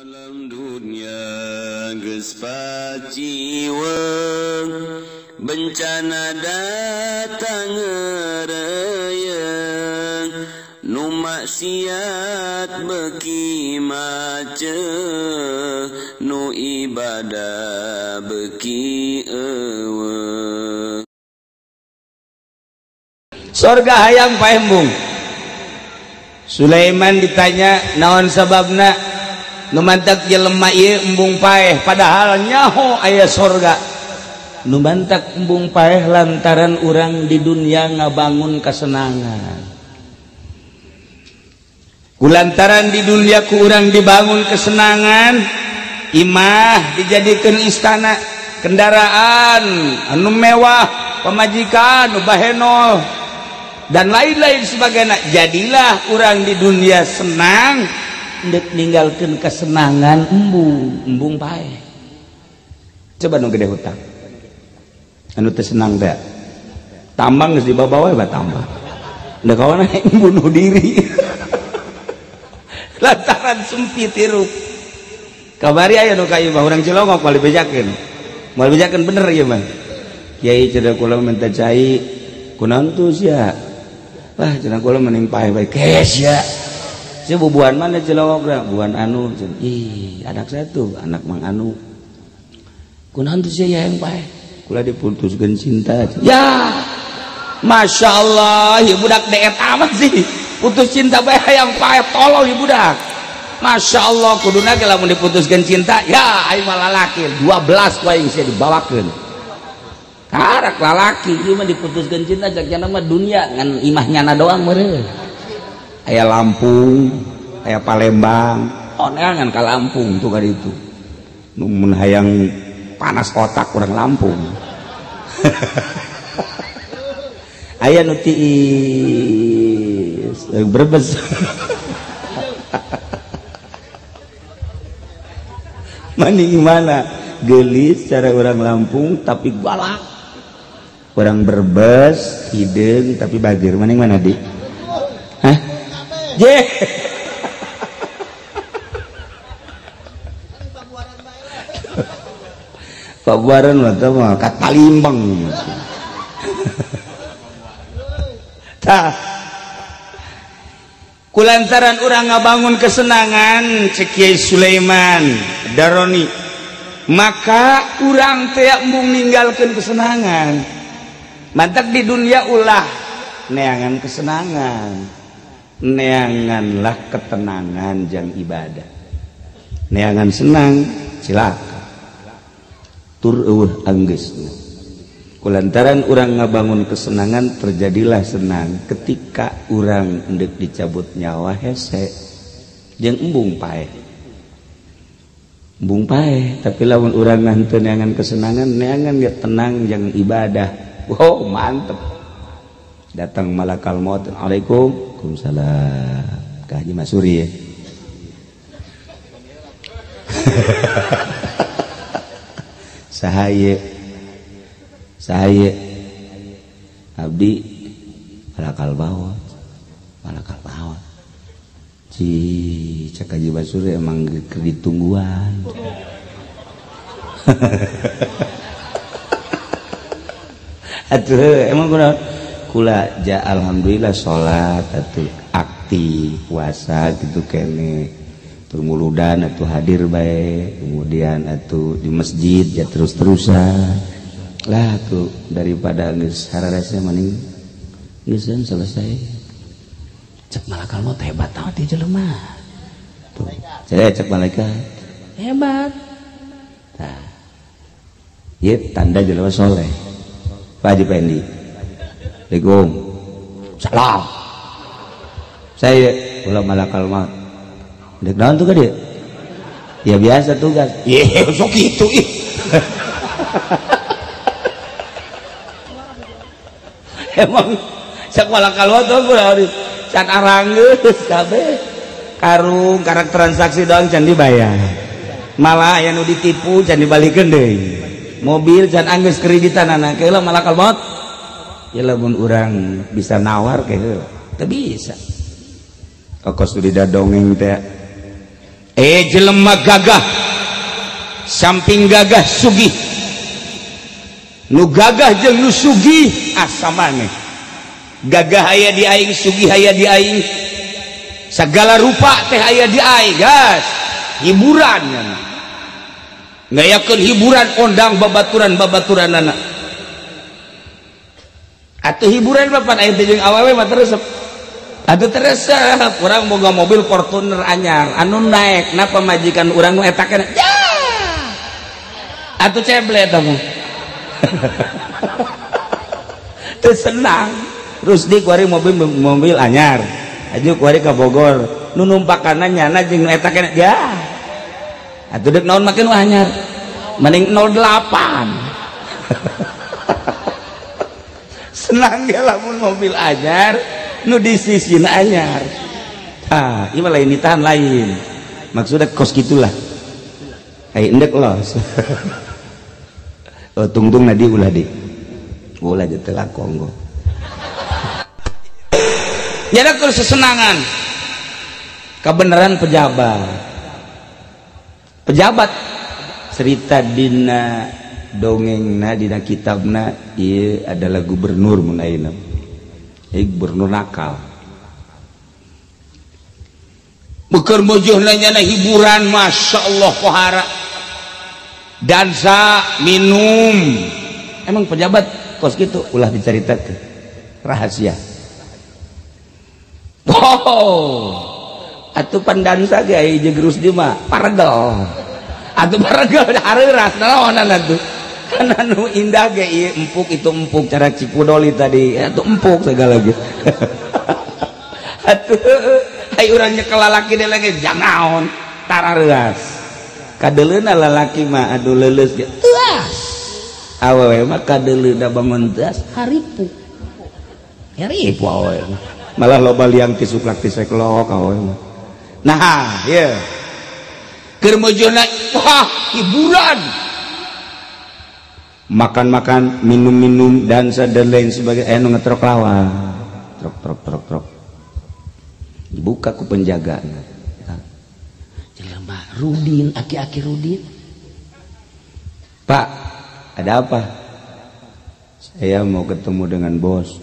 Alam dunia geus paciweng, bencana datang ngereyeng, nu maksiat beuki macet, nu ibadah beuki eueuh. Sorga hayang paembung. Sulaiman ditanya naon sababna nu mantak jelema ieu embung paeh padahal nyaho aya sorga. Nu mantak embung paeh lantaran urang di dunia ngabangun kesenangan. Kulantaran di dunia ku urang dibangun kesenangan, imah dijadikan istana, kendaraan anu mewah, pamajikan nu bahenol, dan lain-lain sebagainya. Jadilah orang di dunia senang, ndek ninggalkeun kesenangan embung, embung paeh. Coba nu gede hutang. Anu teu senang teh. Tambang geus dibawa-bawa we tambang. Ndek kawana bunuh diri. Lantaran sempit hirup. Kabari aya nu ka ieu mah urang Cilongok moal dibejakeun. Moal dibejakeun bener ieu mah. Kiai cenah kula minta cai kunaon tuh sia. Wah cenah kula mending paeh bae kes ya. Sia bubuhan mana Cilongok da? Bubuhan anu cenah. Ih, anak satu, anak Mang Anu. Kunaon tuh sia yang paeh? Kula diputuskeun cinta. Ya. Masya Allah, ya budak deet amat sih. Putus cinta bae hayang paeh tolol ieu budak. Masya Allah, kuduna ge lamun diputuskeun cinta, ya aing mah lalaki 12 ku aing sia dibawakeun. Karak lalaki ieu mah diputuskeun cinta cak cenah mah dunia ngan imah nyana doang meureun. Aya Lampung, aya Palembang, oneangan ka Lampung tuh ka ditu. Nu mun hayang panas otak urang Lampung. Aya nu tiis Brebes. Maning mana gelis cara orang Lampung tapi galak. Orang Brebes hideung tapi bageur. Maning mana di? Hah? Je. Pabuaran mah teh mah ka Palimbang. Tah. Kulantaran urang ngabangun kesenangan cek Kiai Sulaiman Daroni, maka urang teh embung ninggalkeun kesenangan. Mantak di dunia ulah neangan kesenangan, neanganlah ketenangan jang ibadah. Neangan senang cilaka tur eueuh anggeusna. Kulantaran urang ngabangun kesenangan terjadilah senang ketika urang endek dicabut nyawa hese jeung embung paeh. Embung paeh, tapi lamun urang henteu neangan kesenangan, neangan ge tenang jeung ibadah. Wow, mantep. Datang malakal maut, assalamualaikum. Waalaikumsalam. Ka Haji Masuri ya. Sahaye saya abdi malakal maut, malakal maut. Ci cek Haji Basuri emang keur ditungguan. Atuh emang kunaon? Kula ja alhamdulillah salat atuh aktif puasa gitu kene. Turmuludan atuh hadir bae, kemudian atuh di masjid ya terus-terusan. Lah tuh daripada geus hararese mending geus selesai. Cek malakal maut hebat amat ieu jelema. Tuh, saya cek malaikat hebat. Tah. Ieu tanda jelema soleh. Pak Haji Pendi. Assalamualaikum. Salam. Saya ulah malakal maut. Dek naon tuh ka dieu? Ya biasa tugas. Ye, sok kitu ih. Emang cek malakal maut tuh can aranggeus kabeh karung karak transaksi doang can dibayar. Malah aya nu ditipu can dibalikeun deui. Mobil can anggeus kreditan anak keula malakal maut. Ya lamun urang bisa nawar ke heula. Teu bisa. Kos di dongeng teh. Jelema gagah samping gagah sugih nu gagah jeung nu sugih asamane gagah aya di aing sugih aya di aing segala rupa teh aya di aing gas hiburan ngayakeun hiburan ondang babaturan anak atuh hiburan bapak aya teh jeung awewe mah teresep atuh teresep urang boga mobil Fortuner anyar anu naek na pamajikan urang nu eta keneh atuh ceble eta mah teu senang Rusdi kuari mobil anyar aju kuari ka Bogor nu numpakana nyana jeung nu eta keneh ya atuh deuk naon make nu anyar mending 08 senang dia lamun mobil anyar nu di sisina anyar ah ieu mah lain ditahan lain maksudnya kos gitulah ai endek los oh tungtung na di ulah di ulah di telah Konggo jadi keur sesenangan kebenaran pejabat cerita dina dongengna dina kitabna ieu adalah gubernur mun ayeuna gubernur nakal beukeun bojohna nyana hiburan masya Allah pohara dansa minum emang pejabat kos gitu ulah dicaritakeun rahasia wow atuh pandansa ge aya jeung Rusdi mah paregel atuh paregel hareuras naonan atuh kan anu indah ge ieu empuk itu empuk cara Cipudoli tadi atuh empuk segala ge atuh ai urang nyekel lalaki deui lagi janaon tarareas kadeleuna lalaki mah aduh leuleus ge teuas awewe mah kadeleuna bangun teuas haripu haripu awewe mah malah loba liang ti suklak ti seklok awewe mah nah ieu keur mojona wah hiburan makan-makan minum-minum dansa dan lain sebagainya nu ngetrok lawan trok trok trok trok dibuka ku penjagana jelema Rudin aki-aki Rudin Pak ada apa saya mau ketemu dengan bos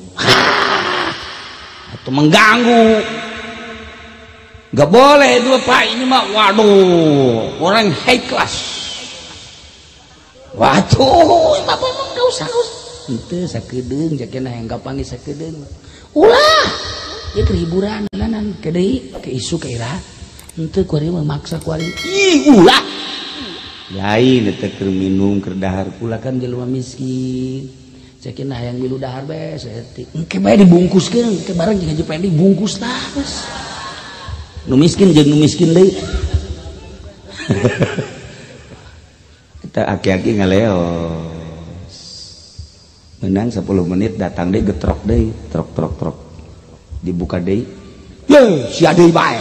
atau mengganggu nggak boleh itu Pak ini mah waduh orang high class waduh bapak emang gak usah itu sakedeung jakena yang gapangi sakedeung ulah ya kehiburan nanan ke deui ke isu ke ira henteu kuari mah maksa kuari ih ulah lain eta keur minum keur dahar kula kan jelema miskin cekina hayang milu dahar bae saeutik engke bae dibungkuskeun engke bareng jeung Haji Pendi bungkus tah geus nu miskin jeung nu miskin deui kita aki-aki ngaleos menang 10 menit datang deui getrok deui trok trok trok dibuka deui ye sia deui bae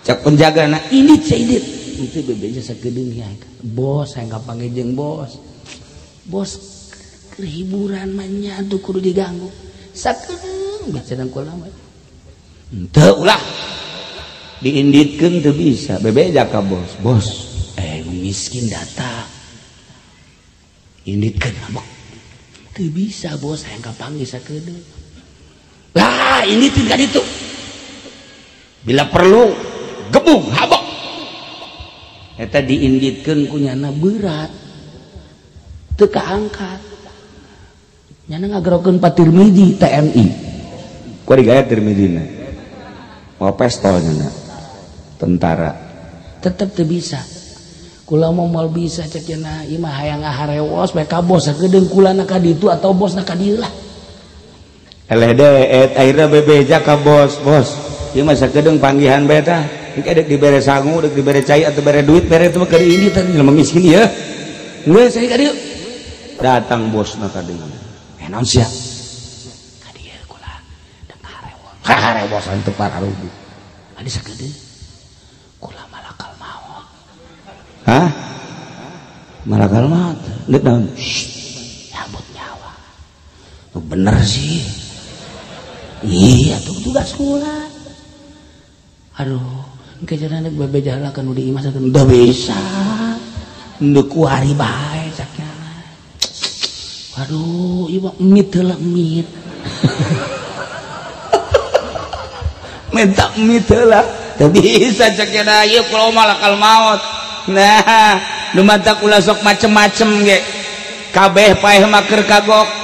cek penjagana indit saindit itu bebeja sakedeung ya bos saya gampang jeung bos bos hiburan mah nya tuh kudu diganggu sakedeung bicara kula mah henteu ulah diinditkeun teu bisa bebeja ka bos bos miskin data inditkeun abok teu bisa bos hayang kapanggih sakedeung lah inditkeun ka ditu bila perlu gebung habok eta diinditkeun ku nyana berat teu kaangkat nyana ngagerokeun Pak Tirmidzi TNI ku digaya Tirmidzina mau pestol nyana tentara tetep teu bisa kula mau mal bisa cek cenah ieu mah hayang ngaharewos bae ka bos sakedeung kula na ka ditu atau bos na ka dieu lah eleh deet akhirna bebeja ka bos bos ieu mah sakedeung panggihan bae tah engke deuk dibere sangu deuk dibere cai atau bere duit bere teh mah keur ini teh jelema miskin ieu geus saya ka dieu datang bosna ka dieu naon sia ka dieu kula deuk ngaharewos harewosan teu pararugu adi sakedeung kula malakal maut. Hah? Malakal maut deuk naon? Nyabut nyawa. Oh, bener sih. Iya tuh tugas kula. Aduh, Engke cenah bebeja kan udah imah udah bisa. Ndeu kuari bae caknya. Aduh, ieu mah mit heula mit. Minta mit heula. Teu bisa caknya ieu kula malakal maut. Nah, nu mantak ulah sok macem-macem ge. Kabeh paeh mah keur kagok.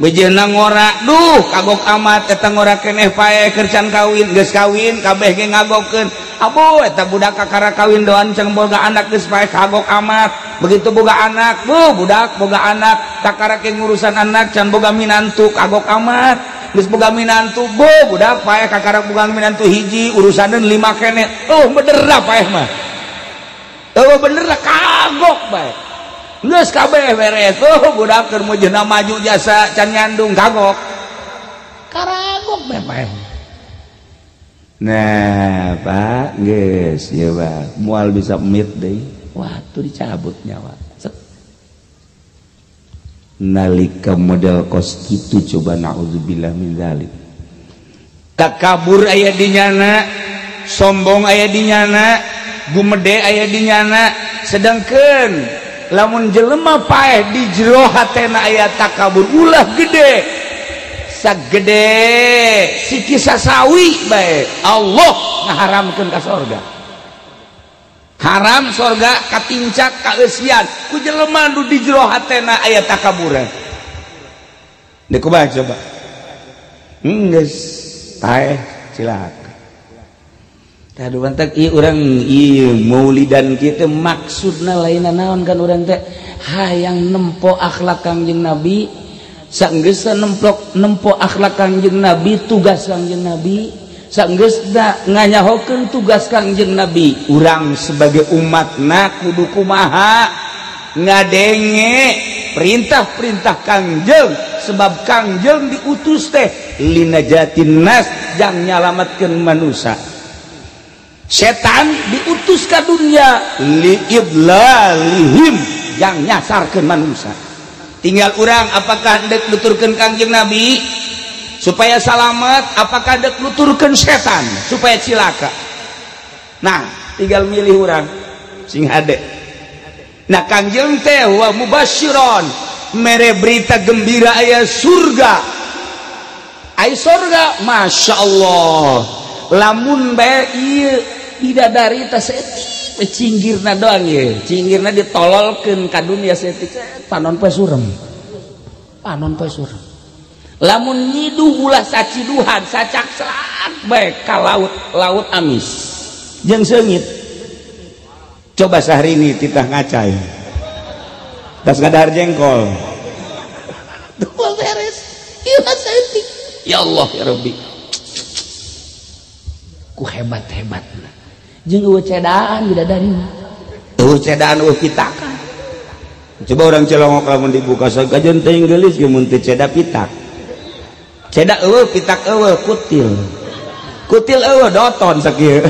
Bejena ngora, duh kagok amat eta ngora keneh paeh keur can kawin, geus kawin kabeh ge ngagokeun. Abuh eta budak kakara kawin doan can boga anak geus paeh kagok amat. Begitu boga anak, duh budak boga anak kakara ke ngurusan anak can boga minantu kagok amat. Geus boga minantu, bu budak paeh kakara boga minantu hiji urusaneun 5 keneh. Oh bener lah paeh mah. Oh bener lah kagok bae. Geus kabeh beres. Oh budak keur mujena maju jasa can nyandung kagok. Karagok bae paeh. Nah, Pak, geus ieu Pak, moal bisa mit deui. Wah, tuh dicabut nyawa. Set. Nalika model kos kitu coba naudzubillah min dzalik. Takabur aya di nyana, sombong aya di nyana, gumede aya di nyana, sedangkeun lamun jelema paeh di jero hatena aya takabur ulah gede sagede siki sasawi bae Allah ngaharamkeun ka sorga. Haram sorga katincak kaeusian ku jelema nu di jero hatena aya takaburan. Deuk kumaha coba? Geus paeh cilaka. Aduh mantak ieu urang ieu maulidan kieu teh maksudna lainna naon kan urang teh hayang nempo akhlak Kangjeng Nabi sanggeusna nempo akhlak Kangjeng Nabi tugas Kangjeng Nabi sanggeusna nganyahokeun tugas Kangjeng Nabi urang sebagai umatna kudu kumaha ngadenge perintah-perintah Kangjeng sebab Kangjeng diutus teh linajatin nas jang nyalametkeun manusia. Setan diutus ke dunia liidlalihim yang nyasarkeun manusia. Tinggal urang apakah dek nuturkeun Kangjeng Nabi supaya salamet, apakah dek nuturkeun setan supaya cilaka. Nah, tinggal milih urang sing hade. Nah, Kangjeng teh wa mubasyiron mere berita gembira aya surga. Aya surga, Masya Allah. Lamun bae ieu bidadari teh setik cinggirna doang ye, cinggirna ditololkeun ka dunia setik panon poe surem. Panon poe surem. Lamun nyiduh ulah saciduhan, sacaksak bae ka laut, laut amis. Jeung seungit. Coba sahrini titah ngacai. Tas ngadahar jengkol. Tuh beres. Ieu setik. Ya Allah ya Rabbi. Ku hebat-hebatna. Jeung eueuh cedaan bidadari mah. Eueuh cedaan eueuh pitakan. Coba orang Cilongok lamun dibuka sagajeun teuing geulis ge mun teu ceda pitak. Ceda eueuh pitak eueuh kutil. Kutil eueuh doton sakieu.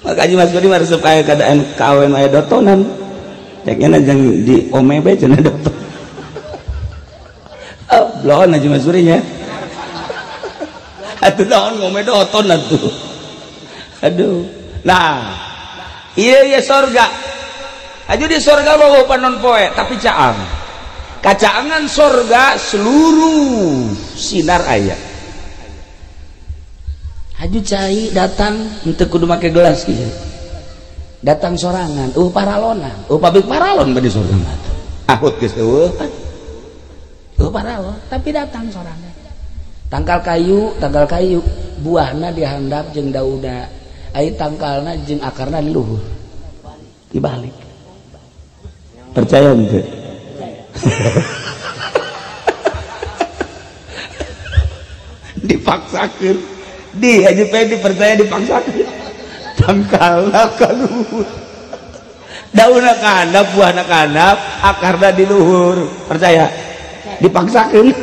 Makanya Mas Budi harus supaya keadaan kawen aya dotonan. Ceknya jeung di ome bae cenah doton. Oh, bloon aja Mas Budi nya. Atuh naon ngome doton atuh. Aduh. Nah, iya iya sorga. Aju di sorga bawa panon poe tapi caang. Kacaangan sorga seluruh sinar aya. Haju cai datang henteu kudu make gelas kieu. Datang sorangan, paralona, pabrik paralon badi sorga mah. Ahut geus eueuh. Paralon, tapi datang sorangan. Tangkal kayu, buahna dihandap jeung dauda, ai tangkalna jeung akarna di luhur. Dibalik. Percaya henteu? Dipaksakeun. Di aja pengen dipercaya dipaksakeun. Tangkalna ka luhur. Daunna ka handap, buahna ka handap, akarna di luhur. Percaya? Dipaksakeun.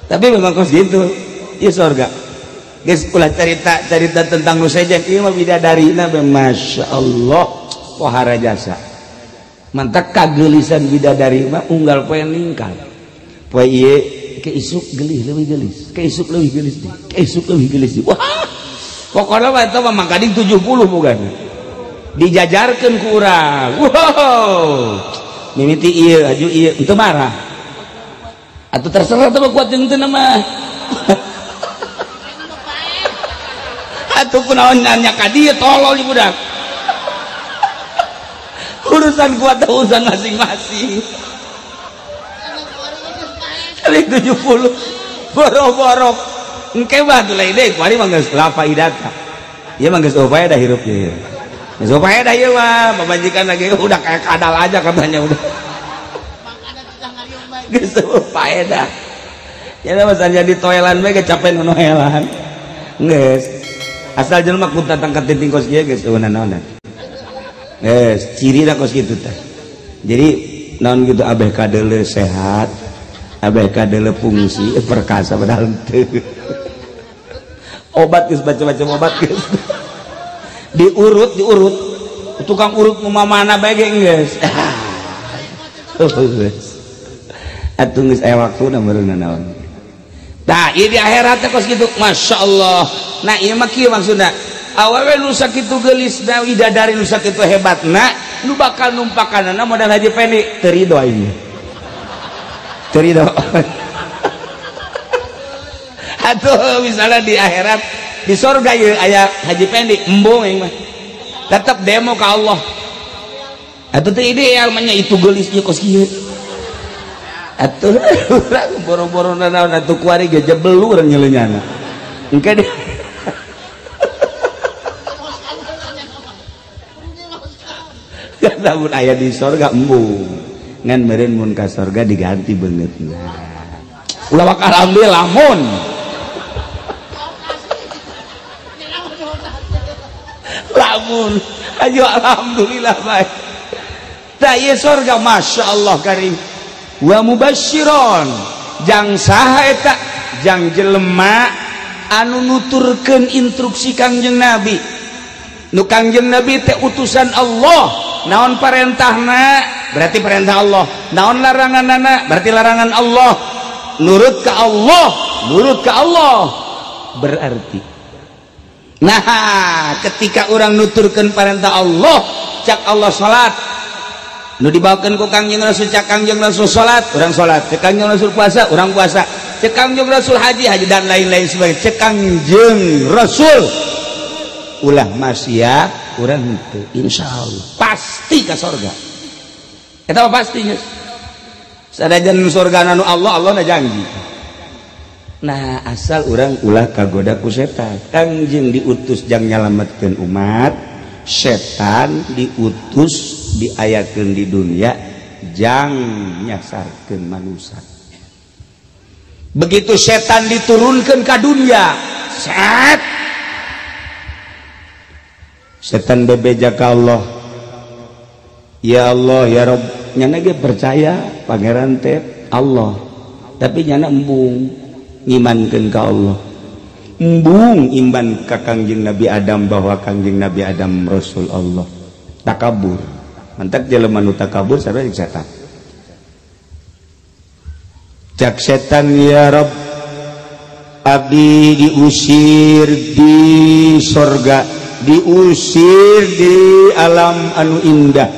Tapi memang kos gitu. Ieu sorga. Geus ulah cerita tentang nu sejen ieu mah bidadarina Masya Allah pohara jasa. Mantak kageulisan bidadari mah unggal poe ningkat. Poe ieu Ke isuk gelis leuwih gelis, ke isuk leuwih gelis deui, ke isuk leuwih gelis deui. Wah, pokona mah eta mah mangkading 70 bukan. Dijajarkeun ku urang. Wow. Mimiti ieu aju ieu teu marah. Atuh terserah teh kuat jeung teu mah. Atuh kunaon nanya ka dieu tolol ieu budak. Urusan kuat urusan masing-masing. Kali 70 boro-boro engke mah tuh lain deui kuari mah geus la faidata. Ieu mah geus faedah hirup ieu. Geus faedah ieu mah pamajikan lagi udah kayak kadal aja katanya udah. Geus faedah. Ya mah jadi toelan we kecapean nu noelan. Geus. Asal jelema ku tatang katinting kos kieu geus eueuh naonan. Geus cirina kos kitu teh. Jadi naon gitu abeh kadeuleu sehat, abeh kadeuleu fungsi perkasa padahal teu. Obat geus macam-macam obat geus. Diurut, diurut. Tukang urut nu mamana bae ge geus. Geus. Atuh geus aya waktuna meureun naon. Tah ieu di akhirat teh kos kitu, masyaallah. Nah ieu mah kieu maksudna. Awewe nu sakitu geulisna widadari nu sakitu hebatna nu bakal numpakanana modal Haji Pendi teu rido aing. Teu rido. Atuh misalnya di akhirat di sorga ieu aya Haji Pendi embung aing mah. Tetep demo ka Allah. Atuh teu ideal mah nya itu geulis ieu kos kieu. Atuh urang boro-boro naon atuh kuari ge jebelu urang nyeleunyana. Engke di lamun aya di sorga embung ngan meureun mun ka sorga diganti beungeutna. Ulah bakal ambil lamun. Lamun ayo alhamdulillah bae. Tah ieu sorga masyaallah karim. Wa mubasyiron jang saha eta jang jelema anu nuturkeun instruksi Kangjeng Nabi. Nu Kangjeng Nabi teh utusan Allah. Naon parentahna berarti perintah Allah, naon laranganana berarti larangan Allah. Nurut ka Allah, nurut ka Allah berarti. Nah, ketika orang nuturkeun perintah Allah, cak Allah salat, nu dibawakeun ku Kangjeng Rasul, cak Kangjeng Rasul salat, urang salat, cek Kangjeng Rasul puasa, urang puasa, cek Kangjeng Rasul haji, haji dan lain-lain sebagainya, cek Kangjeng Rasul ulah maksiat urang henteu, insyaallah pasti ka sorga. Eta mah pasti geus. Sanajan sorga nu Allah, Allah na janji. Nah, asal urang ulah kagoda ku setan. Kangjeng diutus jang nyalametkeun umat, setan diutus diayakeun di dunia jang nyasarkeun manusia. Begitu setan diturunkeun ka dunia, set setan bebeja ka Allah, ya Allah ya Rob, nyana ge percaya pangeran teh Allah, tapi nyana embung ngimankeun ka Allah, embung iman ka Kangjeng Nabi Adam bahwa Kangjeng Nabi Adam Rasul Allah, takabur, mantak jelema nu takabur sarua jeung setan. Cak setan ya Rob, abdi diusir di sorga, diusir di alam anu indah,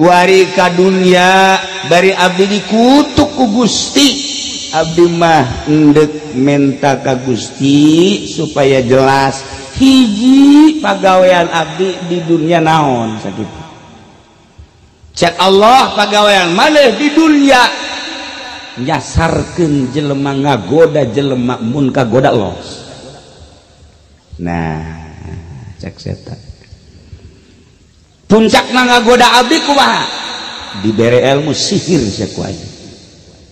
kuari ka dunya bari abdi dikutuk ku Gusti. Abdi mah endek menta ka Gusti supaya jelas hiji pagawean abdi di dunia naon sakitu. Cek Allah pagawean maneh di dunia nyasarkeun jelema, ngagoda jelema mun kagoda los. Nah, cek setan puncakna ngagoda abdi kumaha? Dibere ilmu sihir cek ku aing.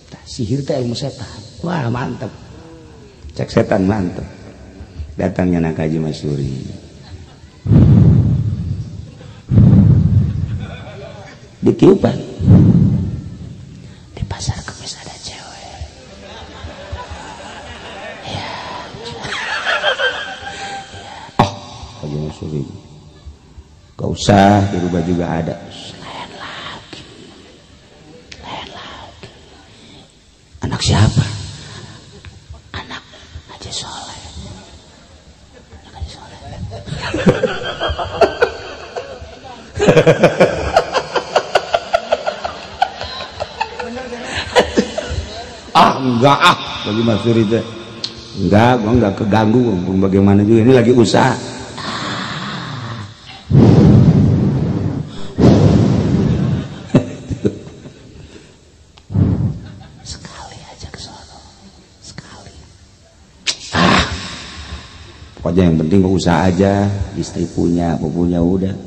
Tah sihir teh ilmu setan. Wah mantep. Cek setan mantep. Datangnya nak Haji Masuri. Ditiupan. Di pasar Kemis ada cewek. Ya. Oh, Haji Masuri. Gak usah dirubah juga ada. Lain lagi. Lain lagi. Anak siapa? Haji Soleh. Haji Soleh. Ah enggak ah bagi Mas Suri teh. Enggak, gua enggak keganggu, bagaimana juga ini lagi usaha. Sekali aja ke sono. Sekali. Ah. Pokoknya yang penting gua usaha aja, istri punya, apa punya udah.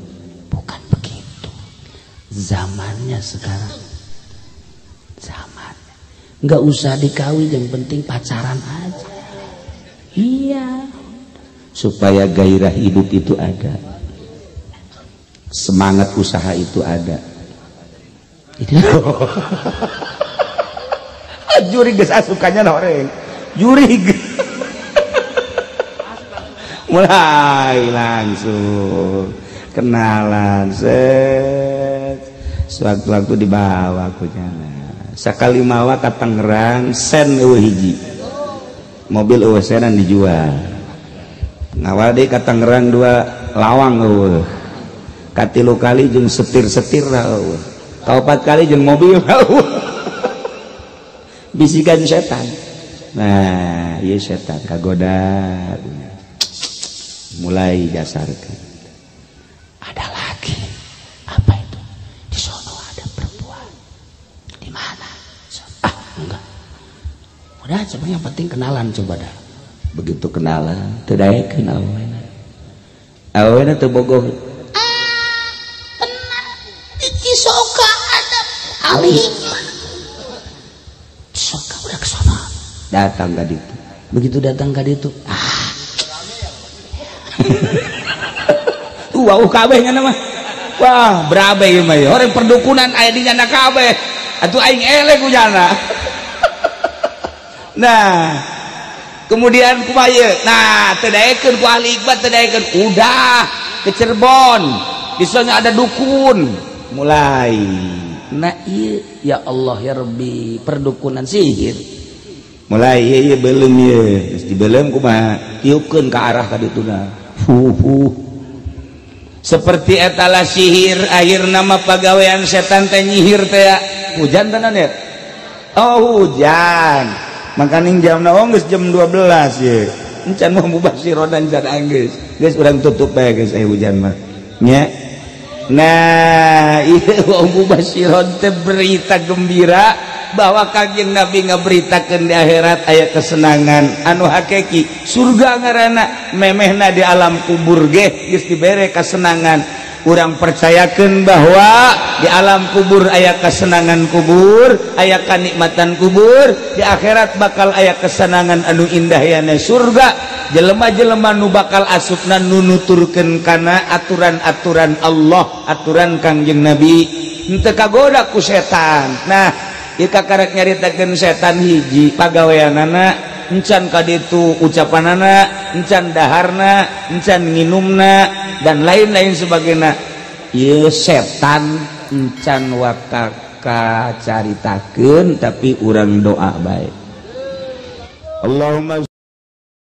Bukan begitu. Zamannya sekarang. Zamannya. Enggak usah dikawin, yang penting pacaran aja. Iya, supaya gairah hidup itu ada, semangat usaha itu ada. Jurig geus asukanya horeng, jurig. Mulai langsung kenalan, set. Sewaktu-waktu dibawa ku nyana. Sakali mawa ka Tangerang sen eueuh hiji. Mobil eueuh senan dijual. Ngawal deui ka Tangerang dua lawang eueuh. Katilu kali jeung setir-setir eueuh. Kaopat kali jeung mobil eueuh. Bisikan setan. Nah, ieu setan kagoda. Mulai dasarkan. Ada lagi. Apa itu? Di sono ada perempuan. Di mana? Ah, enggak. Udah, coba yang penting kenalan coba dah. Begitu kenalan, teu daekeun awena. Awena teu bogoh. Ah, benar. Di Cisoka ada Ali. Cisoka udah ke sono. Datang ka ditu. Begitu datang ka ditu, ah. Wah, kabeh nya mah. Wah, berabe ieu mah. Orang perdukunan aya di nyana kabeh. Atuh aing eleh ku nyana. Nah, kemudian kumaha? Nah, teu daekeun ku ahli ikbat, teu daekeun. Udah ke Cirebon. Di sana ada dukun. Mulai. Nah, ieu ya Allah ya Rabbi, perdukunan sihir. Mulai ieu beuleum ieu. Geus dibeuleum kumaha? Tiupkeun ka arah ka dituna. Fuh. Seperti etala sihir, akhirna mah pagawean setan teh nyihir teh. Hujan tenan ya? Oh, hujan. Makaning jamna oh geus jam 12 ye. Encan mah mubasyironan can anggeus. Geus urang tutup bae geus aya hujan mah. Nya. Nah, ieu mubasyiron teh berita gembira bahwa Kangjeng Nabi ngaberitakeun di akhirat aya kesenangan anu hakiki. Surga ngaranna memehna di alam kubur ge geus dibere kesenangan. Urang percayakan bahwa di alam kubur aya kesenangan kubur, aya kanikmatan kubur, di akhirat bakal aya kesenangan anu indah yana surga. Jelema-jelema nu bakal asupna nu nuturkeun kana aturan-aturan Allah, aturan Kangjeng Nabi. Henteu kagoda ku setan. Nah, ieu kakarek nyaritakeun setan hiji pagaweanana encan ka ditu ucapanana, encan daharna, encan nginumna, dan lain-lain sebagainya. Ieu setan encan waka caritakeun tapi urang doa bae. Allahumma